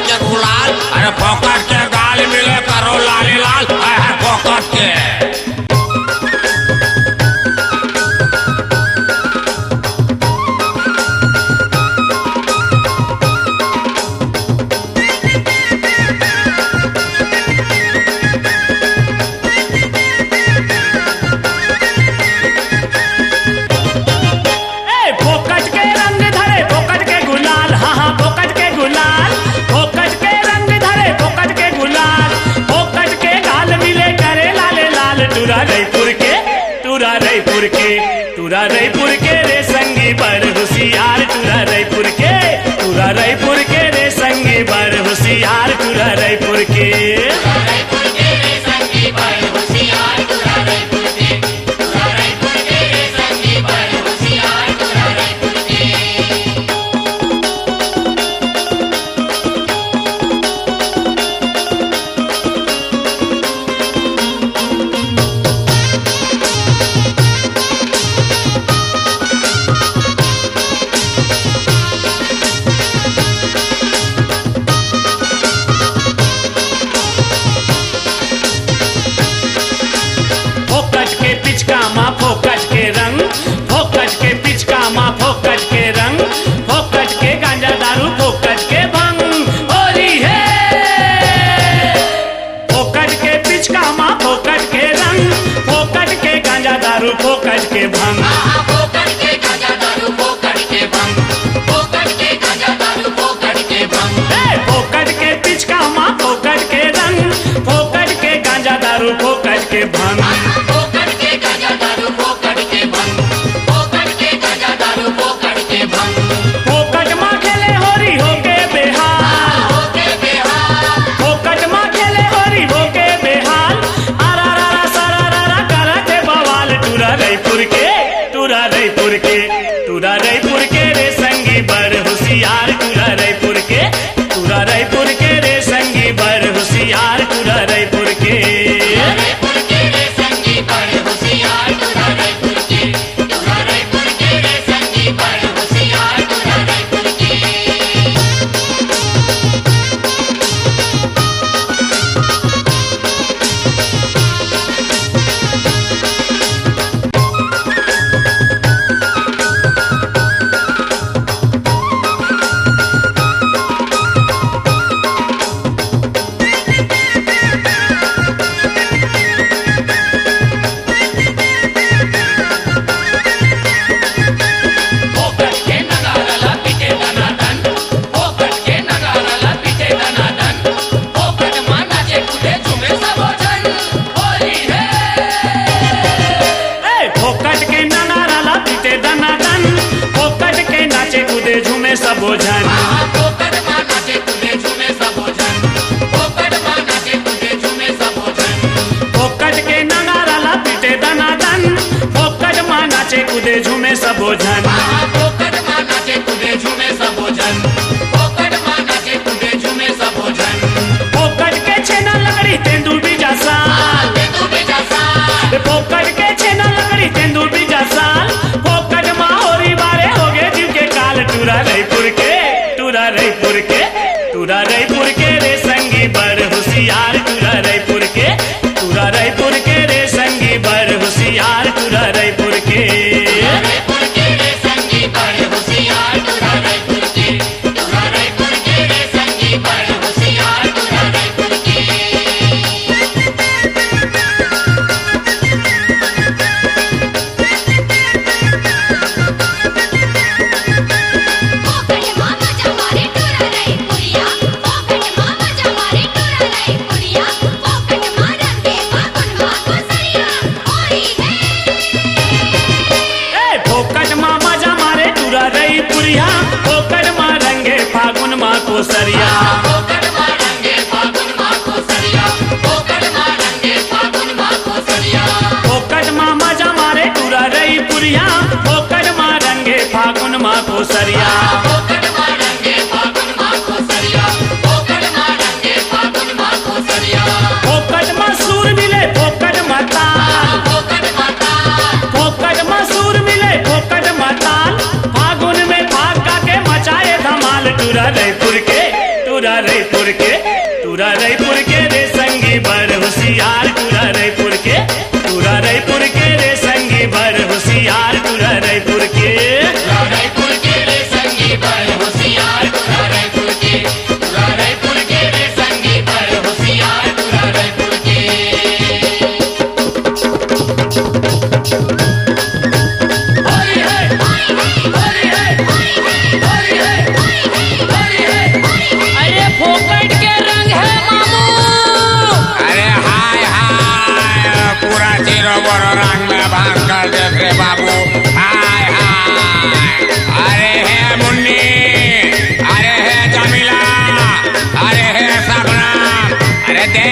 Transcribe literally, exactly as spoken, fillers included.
के गुलाल, अरे फोकट के गाल मिले करो लाले लाल, अरे फोकट के। ए, फोकट के रंग धरे, फोकट के गुलाल, हाँ, हाँ, फोकट के गुलाल, फोकट के रंग धरे, फोकट के गुलाल, फोकट के गाल मिले करे लाले लाल, टूरा रईपुर के, टूरा रईपुर के, टूरा रईपुर के रे संगी बड़ हुसियार, टूरा रईपुर के, टूरा रईपुर के रे संगी बड़ हुसियार, टूरा रईपुर के। फोकट के पिचका मा फोकट के रंग, फोकट के पिचका मा फोकट के रंग, फोकट के गांजा दारू फोकट के भंग, होली है। फोकट के पिचका मा फोकट के रंग, फोकट के गांजा दारू फोकट के भंग। आहा, फोकट के गांजा दारू फोकट के भंग, फोकट के गांजा दारू फोकट के भंग। ए, फोकट के पिचका मा फोकट के रंग, फोकट के गांजा दारू फोकट के भंग। आहा, फोकट के गांजा दारू फोकट के भंग, फोकट के गांजा दारू फोकट के भंग। फोकट मा खेले होरी होके बेहाल, होके बेहाल। फोकट मा खेले होरी होके बेहाल। अरा रा रा सरा रा रा करत हे बवाल। टूरा रईपुर के, टूरा रईपुर के, टूरा रईपुर के रे संगी बड़ हुसियार। टूरा रईपुर के, टूरा रईपुर के रे संगी बड़ हुसियार। टूरा रईपुर के। फोकट के नगारा ला पीटे दनादन, फोकट के नगारा ला पीटे दनादन, फोकट मा नाचे कूदे झूमे सबो झन, होली है। ए, फोकट के नगारा ला पीटे दनादन, फोकट के नाचे कूदे झूमे सबो झन। हाँ, फोकट मा नाचे कूदे झूमे सबो झन, फोकट मा नाचे कूदे झूमे सबो झन। फोकट के नगारा ला पीटे दनादन, फोकट मा नाचे कूदे झूमे सबो झन। हाँ, फोकट मा नाचे कूदे झूमे सबो झन, फोकट मा नाचे कूदे झूमे सबो झन। फोकट के छेना लकड़ी तेंदू बीजा साल। हाँ, तेंदू बीजा साल। फोकट के छेना लकड़ी तेंदू बीजा साल। फोकट मा होरी बारे होगे जीव के काल। टूरा रईपुर के, टूरा रईपुर के, टूरा रईपुर के रे संगी बड़ हुसियार। टूरा रईपुर के, टूरा रईपुर के रे संगी बड़ हुसियार। टूरा रईपुर के। ए, फोकट मा मजा मारे टूरा रईपुरिया, फोकट मा रंगे फागुन मा कोसरिया। फोकट मा रंगे फागुन मा कोसरिया, फोकट मा रंगे फागुन मा कोसरिया। फोकट मा मजा मारे टूरा रईपुरिया, फोकट मा रंगे फागुन मा कोसरिया। फोकट मा रंगे फागुन मा कोसरिया, फोकट मा रंगे फागुन मा कोसरिया। फोकट मा सुर मिले, फोकट मा ताल। फोकट मा ताल। फोकट मा सुर मिले, फोकट मा ताल। फागुन में फाग गा के मचाए धमाल। टूरा रईपुर के, टूरा रइपुर के, टूरा रइपुर के रे संगी बड़ होसियार, टूरा रइपुर के, टूरा रइपुर के रे संगी बड़ होसियार, टूरा रइपुर के। टूरा रइपुर के रे संगी बड़ होसियार, टूरा रइपुर के, टूरा रइपुर के रे संगी बड़ होसियार, टूरा रइपुर के। होली है, होली है, होली है, होली है, होली है। अरे फोकट के रंग है मामू। अरे हाय हाय, पूरा जीरो बोरो रंग में भांग कर देत रे बाबू। हाय हाय, अरे हे मुन्नी, अरे हे जमीला, अरे हे सबनम, अरे दे